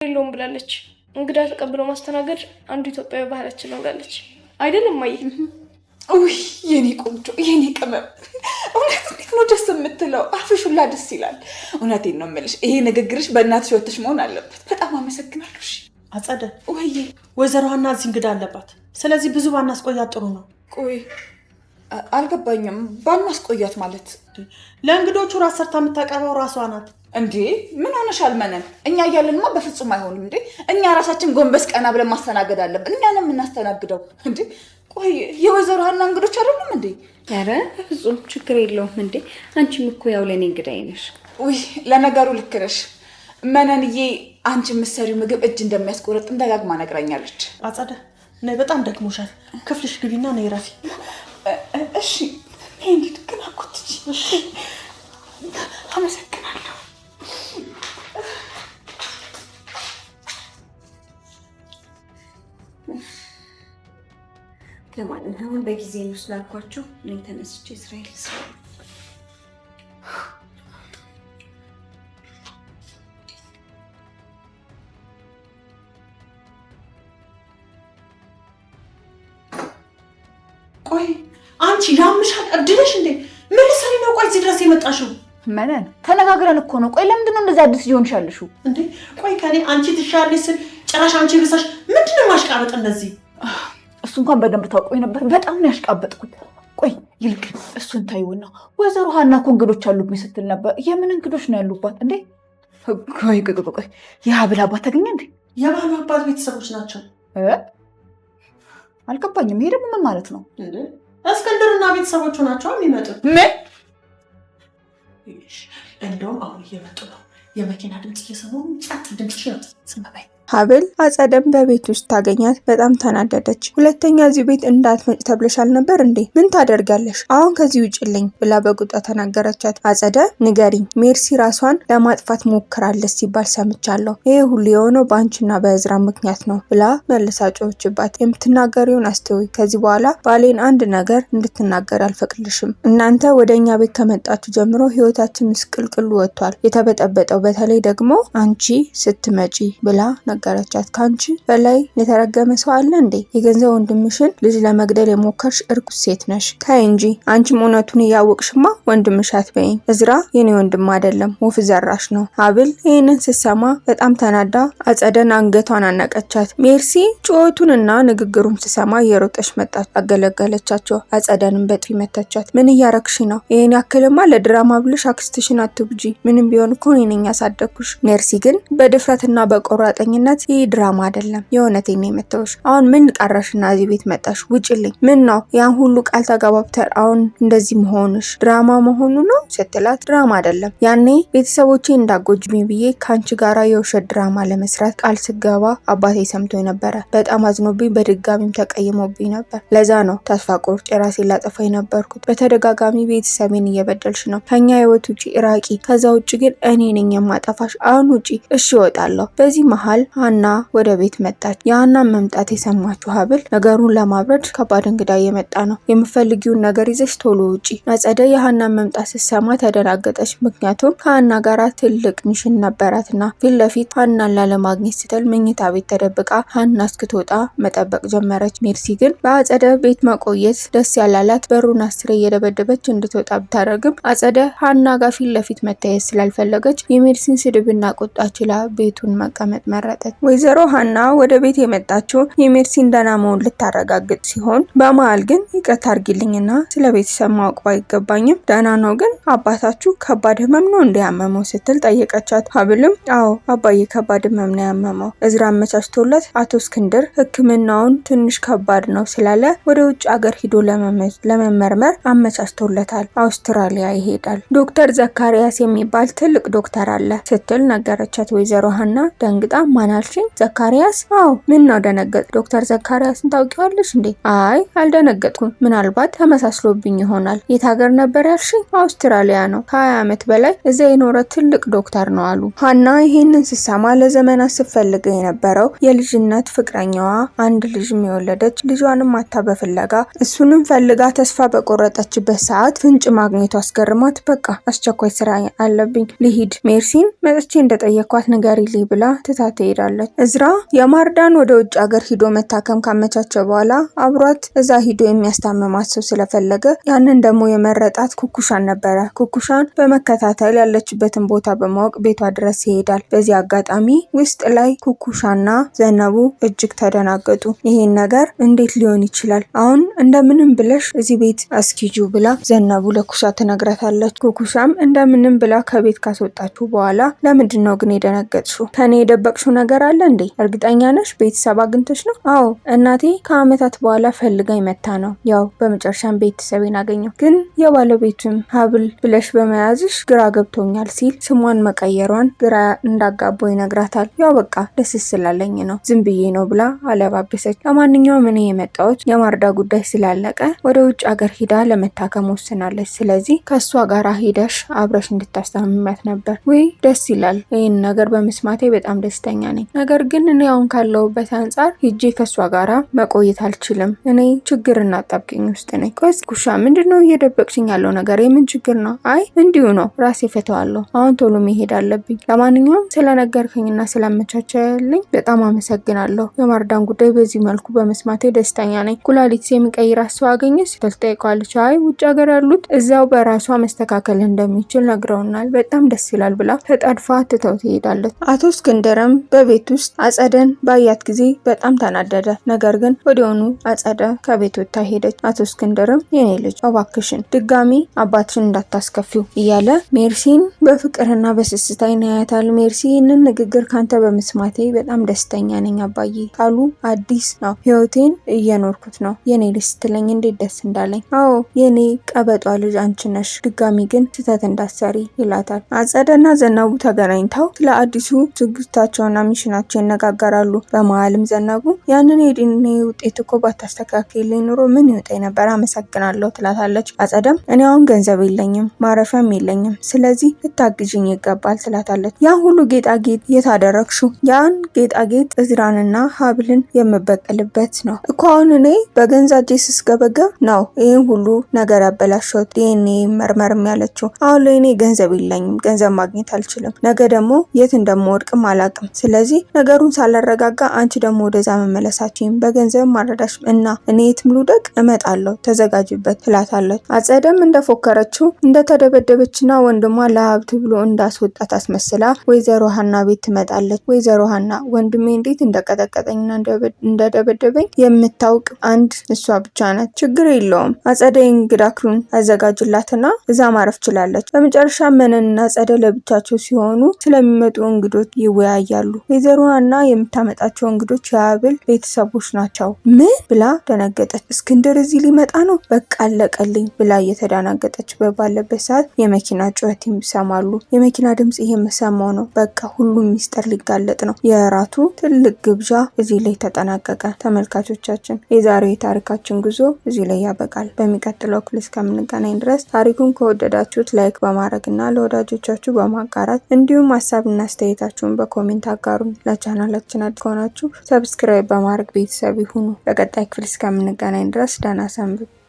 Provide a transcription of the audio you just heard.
የለውም ብላለች። እንግዳ ተቀብሎ ማስተናገድ አንዱ ኢትዮጵያዊ ባህላችን ነው ብላለች። አይደለም እማዬ? ውይ የኔ ቆንጆ የኔ ቅመም፣ እውነት እንዴት ነው ደስ የምትለው! አፍሽ ሁላ ደስ ይላል። እውነቴን ነው የምልሽ፣ ይሄ ንግግርሽ በእናትሽ ወጥተሽ መሆን አለበት። በጣም አመሰግናለሁ። እሺ አጸደ፣ ወይዬ፣ ወይዘሮ ሀና እዚህ እንግዳ አለባት። ስለዚህ ብዙ ባናስቆያት ጥሩ ነው። ቆይ አልገባኝም። ባናስቆያት ማለት? ለእንግዶቹ ራስ ሰርታ የምታቀርበው ራሷ ናት። እንዴ ምን ሆነሻል መነን? እኛ እያለንማ በፍጹም አይሆንም። እንዴ እኛ ራሳችን ጎንበስ ቀና ብለን ማስተናገድ አለብን። እኛ ነን የምናስተናግደው። እንዴ ቆይ የወይዘሮ ሀና እንግዶች አይደሉም እንዴ? ኧረ በፍጹም ችግር የለውም። እንዴ አንቺም እኮ ያው ለእኔ እንግዳዬ ነሽ። ውይ ለነገሩ ልክ ነሽ መነንዬ። አንቺ የምትሰሪው ምግብ እጅ እንደሚያስቆረጥም ደጋግማ ነግራኛለች። አጸደ ነይ፣ በጣም ደክሞሻል። ክፍልሽ ግቢና ነይ ረፊ። እሺ እንሂድ። ግን አጎትች አመሰግናለሁ። ለማንኛውም በጊዜ ነው ስላልኳችሁ እኔ ተነስቼ እስራኤል ስራ። ቆይ አንቺ ያምሻል? እብድለሽ እንዴ? ምን ልትሰሪ ነው? ቆይ እዚህ ድረስ የመጣሽው? መነን ተነጋግረን እኮ ነው። ቆይ ለምንድን ነው እንደዚህ አዲስ ሊሆንሽ ያለሽው? እንዴ ቆይ ከኔ አንቺ ትሻያለሽ ስል ጭራሽ አንቺ ብሳሽ። ምንድን ነው ማሽቃበጥ እንደዚህ? እሱ እንኳን በደንብ ታውቆኝ ነበር። በጣም ነው ያሽቃበጥኩት። ቆይ ይልቅ እሱን ታይውና ወይዘሮ ሀና እኮ እንግዶች አሉብኝ ስትል ነበር። የምን እንግዶች ነው ያሉባት እንዴ? ቆይ ቆይ ቆይ፣ የሀብል አባት ተገኘ እንዴ? የባሉ አባት ቤተሰቦች ናቸው። አልገባኝም። ይሄ ደግሞ ምን ማለት ነው? እስክንድርና ቤተሰቦቹ ናቸው የሚመጡት። ምን? እንደውም አሁን እየመጡ ነው። የመኪና ድምፅ እየሰሙ ጸጥ፣ ድምፅሽ ነው። ዝም በይ። ሀብል አጸደን በቤት ውስጥ ታገኛት። በጣም ተናደደች። ሁለተኛ እዚህ ቤት እንዳትመጭ ተብለሻል ነበር እንዴ? ምን ታደርጋለሽ? አሁን ከዚህ ውጭልኝ ብላ በቁጣ ተናገረቻት። አጸደ ንገሪኝ፣ ሜርሲ ራሷን ለማጥፋት ሞክራለች ሲባል ሰምቻለሁ። ይሄ ሁሉ የሆነው በአንቺና በእዝራ ምክንያት ነው ብላ መልሳ ጮኸችባት። የምትናገሪውን አስተውይ። ከዚህ በኋላ ባሌን አንድ ነገር እንድትናገር አልፈቅድልሽም። እናንተ ወደ እኛ ቤት ከመጣችሁ ጀምሮ ህይወታችን ምስቅልቅሉ ወጥቷል፣ የተበጠበጠው በተለይ ደግሞ አንቺ ስትመጪ ብላ ነገረቻት። ከአንቺ በላይ የተረገመ ሰው አለ እንዴ? የገንዘብ ወንድምሽን ልጅ ለመግደል የሞከርሽ እርኩስ ሴት ነሽ። ታይ እንጂ አንቺም እውነቱን እያወቅሽማ ወንድምሽ አትበይኝ። እዝራ የኔ ወንድም አይደለም፣ ወፍ ዘራሽ ነው። ሀብል ይህንን ስትሰማ በጣም ተናዳ አጸደን አንገቷን አነቀቻት። ሜርሲ ጩኸቱንና ንግግሩን ስትሰማ እየሮጠች መጣች፣ አገለገለቻቸው። አጸደንም በጥፊ መታቻት። ምን እያረግሽ ነው? ይህን ያክልማ ለድራማ ብለሽ አክስትሽን አትጉጂ። ምንም ቢሆን እኮ እኔ ነኝ ያሳደግኩሽ። ሜርሲ ግን በድፍረትና በቆራጠኝነት ይህ ድራማ አይደለም፣ የእውነቴን ነው የመታሁሽ። አሁን ምን ቀረሽና እዚህ ቤት መጣሽ? ውጭልኝ። ምን ነው ያን ሁሉ ቃል ተገባብተን አሁን እንደዚህ መሆንሽ ድራማ መሆኑ ነው ስትላት፣ ድራማ አይደለም፣ ያኔ ቤተሰቦቼ እንዳጎጅብኝ ብዬ ከአንቺ ጋራ የውሸት ድራማ ለመስራት ቃል ስገባ አባቴ ሰምቶ ነበረ። በጣም አዝኖብኝ በድጋሚም ተቀይሞብኝ ነበር። ለዛ ነው ተስፋ ቆርጬ ራሴን ላጠፋ የነበርኩት። በተደጋጋሚ ቤተሰቤን እየበደልሽ ነው። ከኛ ህይወት ውጪ ራቂ። ከዛ ውጭ ግን እኔ ነኝ የማጠፋሽ። አሁን ውጪ። እሺ እወጣለሁ። በዚህ መሀል ሀና ወደ ቤት መጣች። የሀናን መምጣት የሰማችው ሀብል ነገሩን ለማብረድ ከባድ እንግዳ እየመጣ ነው፣ የምፈልጊውን ነገር ይዘሽ ቶሎ ውጪ። አጸደ የሀናን መምጣት ስትሰማ ተደናገጠች። ምክንያቱም ከሀና ጋር ትልቅ mission ነበራትና ፊት ለፊት ሀናን ላለማግኘት ስትል መኝታ ቤት ተደብቃ ሀና እስክትወጣ መጠበቅ ጀመረች። ሜርሲ ግን በአጸደ ቤት መቆየት ደስ ያላላት በሩን አስሬ እየደበደበች እንድትወጣ ብታደርግም አጸደ ሀና ጋር ፊት ለፊት መታየት ስላልፈለገች የሜርሲን ስድብና ቁጣ ችላ ቤቱን መቀመጥ መረጠች። ወይዘሮ ሀና ወደ ቤት የመጣችው የሜርሲን ደህና መሆን ልታረጋግጥ ሲሆን በመሀል ግን ይቅርታ አድርጊልኝና ስለ ቤተሰብ ማወቅ ባይገባኝም ደህና ነው፣ ግን አባታችሁ ከባድ ህመም ነው እንዲያመመው ስትል ጠየቀቻት። ሀብልም አዎ አባዬ ከባድ ህመም ነው ያመመው፣ እዝራ አመቻችቶለት አቶ እስክንድር ሕክምናውን ትንሽ ከባድ ነው ስላለ ወደ ውጭ ሀገር ሂዶ ለመመርመር አመቻችቶለታል። አውስትራሊያ ይሄዳል። ዶክተር ዘካሪያስ የሚባል ትልቅ ዶክተር አለ ስትል ነገረቻት። ወይዘሮ ሀና ደንግጣ ማን አልሽኝ? ዘካሪያስ? አዎ። ምን ነው ደነገጥ? ዶክተር ዘካሪያስን ታውቂዋለሽ እንዴ? አይ አልደነገጥኩም፣ ምናልባት ተመሳስሎብኝ ይሆናል። የት ሀገር ነበር ያልሽኝ? አውስትራሊያ ነው። ከ20 ዓመት በላይ እዚያ የኖረ ትልቅ ዶክተር ነው አሉ። ሀና ይህንን ስትሰማ ለዘመናት ስትፈልገው የነበረው የልጅነት ፍቅረኛዋ አንድ ልጅም የወለደች ልጇንም አታ በፍለጋ እሱንም ፈልጋ ተስፋ በቆረጠችበት ሰዓት ፍንጭ ማግኘቱ አስገርሟት፣ በቃ አስቸኳይ ስራ አለብኝ ልሂድ፣ ሜርሲን መጥቼ እንደጠየኳት ንገሪልኝ ብላ ትታ ትሄዳለች። ትናገራለች። እዝራ የማርዳን ወደ ውጭ ሀገር ሂዶ መታከም ካመቻቸ በኋላ አብሯት እዛ ሂዶ የሚያስታምማት ሰው ስለፈለገ ያንን ደግሞ የመረጣት ኩኩሻን ነበረ። ኩኩሻን በመከታተል ያለችበትን ቦታ በማወቅ ቤቷ ድረስ ይሄዳል። በዚህ አጋጣሚ ውስጥ ላይ ኩኩሻና ዘነቡ እጅግ ተደናገጡ። ይሄን ነገር እንዴት ሊሆን ይችላል? አሁን እንደምንም ብለሽ እዚህ ቤት አስኪጁ ብላ ዘነቡ ለኩሻ ትነግራታለች። ኩኩሻም እንደምንም ብላ ከቤት ካስወጣችሁ በኋላ ለምንድን ነው ግን የደነገጥሽው? ከኔ የደበቅሽው ነገር አለ እንዴ? እርግጠኛ ነሽ ቤተሰብ አግኝተሽ ነው? አዎ እናቴ ከአመታት በኋላ ፈልጋኝ መታ ነው። ያው በመጨረሻም ቤተሰቤን አገኘው። ግን የባለቤቱም ሀብል ብለሽ በመያዝሽ ግራ ገብቶኛል ሲል ስሟን መቀየሯን ግራ እንዳጋባው ይነግራታል። ያው በቃ ደስ ስላለኝ ነው ዝም ብዬ ነው ብላ አለባበሰች። ለማንኛውም እኔ የመጣሁት የማርዳ ጉዳይ ስላለቀ ወደ ውጭ ሀገር ሂዳ ለመታከም ወስናለች። ስለዚህ ከእሷ ጋር ሂደሽ አብረሽ እንድታስታምሚያት ነበር። ውይ ደስ ይላል። ይህን ነገር በመስማቴ በጣም ደስተኛ ነኝ። ነገር ግን እኔ አሁን ካለሁበት አንጻር ሂጄ ከእሷ ጋራ መቆየት አልችልም። እኔ ችግርና አጣብቂኝ ውስጥ ነኝ። ቆይ ኩሻ ምንድነው እየደበቅሽኝ ያለው ነገር? የምን ችግር ነው? አይ እንዲሁ ነው፣ ራሴ ፈተዋለሁ። አሁን ቶሎ መሄድ አለብኝ። ለማንኛውም ስለነገርከኝና ስላመቻቸልኝ በጣም አመሰግናለሁ። የማርዳን ጉዳይ በዚህ መልኩ በመስማቴ ደስተኛ ነኝ። ኩላሊት የሚቀይራት ሰው አገኘ ስትል ትጠይቀዋለች። አይ ውጭ ሀገር ያሉት እዛው በራሷ መስተካከል እንደሚችል ነግረውናል። በጣም ደስ ይላል ብላ ተጣድፋ ትተው ትሄዳለች። አቶ እስክንድርም በቤት ውስጥ አጸደን ባያት ጊዜ በጣም ተናደደ። ነገር ግን ወዲያውኑ አጸደ ከቤት ወጥታ ሄደች። አቶ እስክንድርም የኔ ልጅ እባክሽን ድጋሚ አባትሽን እንዳታስከፊው እያለ ሜርሲን በፍቅርና በስስት ዓይን ያያታል። ሜርሲ ይህንን ንግግር ካንተ በመስማቴ በጣም ደስተኛ ነኝ አባዬ። ቃሉ አዲስ ነው፣ ህይወቴን እየኖርኩት ነው። የኔ ልጅ ስትለኝ እንዴት ደስ እንዳለኝ። አዎ የኔ ቀበጧ ልጅ አንቺ ነሽ፣ ድጋሚ ግን ስህተት እንዳትሰሪ ይላታል። አጸደና ዘነቡ ተገናኝተው ስለ አዲሱ ዝግጅታቸውና mission ኣቸው ይነጋገራሉ። በመሀልም ዘነቡ ያንን የዲኤንኤ ውጤት እኮ ባታስተካክልኝ ኑሮ ምን ይውጠኝ ነበር፣ አመሰግናለሁ ትላታለች። አጸደም እኔ አሁን ገንዘብ የለኝም ማረፊያም የለኝም፣ ስለዚህ ልታግዥኝ ይገባል ትላታለች። ያን ሁሉ ጌጣጌጥ የት አደረግሽው? ያን ጌጣጌጥ እዝራንና ሀብልን የምበቀልበት ነው እኮ። አሁን እኔ በገንዛ እጄ ስስገበገብ ነው ይህን ሁሉ ነገር ያበላሸሁት። ዲኤንኤ መርመርም ያለችው። አሁን ላይ እኔ ገንዘብ የለኝም፣ ገንዘብ ማግኘት አልችልም። ነገ ደግሞ የት እንደምወድቅም አላቅም። ስለዚህ ነገሩን ሳላረጋጋ አንቺ ደግሞ ወደዛ መመለሳችን በገንዘብ ማረዳሽ እና እኔ የትም ልውደቅ እመጣለሁ፣ ተዘጋጅበት ትላታለች። አጸደም እንደፎከረችው እንደተደበደበችና ወንድሟ ለሀብት ብሎ እንዳስወጣት አስመስላ ወይዘሮ ሀና ቤት ትመጣለች። ወይዘሮ ሀና ወንድሜ እንዴት እንደቀጠቀጠኝና እንደደበደበኝ የምታውቅ አንድ እሷ ብቻ ናት። ችግር የለውም አጸደ እንግዳ ክፍሉን አዘጋጅላትና እዛ ማረፍ ችላለች። በመጨረሻ መነንና አጸደ ለብቻቸው ሲሆኑ ስለሚመጡ እንግዶች ይወያያሉ። ወይዘሮ ሀና የምታመጣቸው እንግዶች የሀብል ቤተሰቦች ናቸው። ምን ብላ ደነገጠች። እስክንድር እዚህ ሊመጣ ነው? በቃ አለቀልኝ ብላ እየተደናገጠች ባለበት ሰዓት የመኪና ጩኸት ይሰማሉ። የመኪና ድምጽ የምሰማው ነው። በቃ ሁሉም ሚስጥር ሊጋለጥ ነው። የእራቱ ትልቅ ግብዣ እዚህ ላይ ተጠናቀቀ። ተመልካቾቻችን የዛሬው የታሪካችን ጉዞ እዚህ ላይ ያበቃል። በሚቀጥለው ክፍል እስከምንገናኝ ድረስ ታሪኩን ከወደዳችሁት like በማድረግ እና ለወዳጆቻችሁ በማጋራት እንዲሁም ሀሳብና አስተያየታችሁን በ comment አጋሩን። ለቻናላችን አዲስ ከሆናችሁ subscribe በማድረግ ቤተሰብ ይሁኑ። በቀጣይ ክፍል እስከምንገናኝ ድረስ ደህና ሰንብቱ።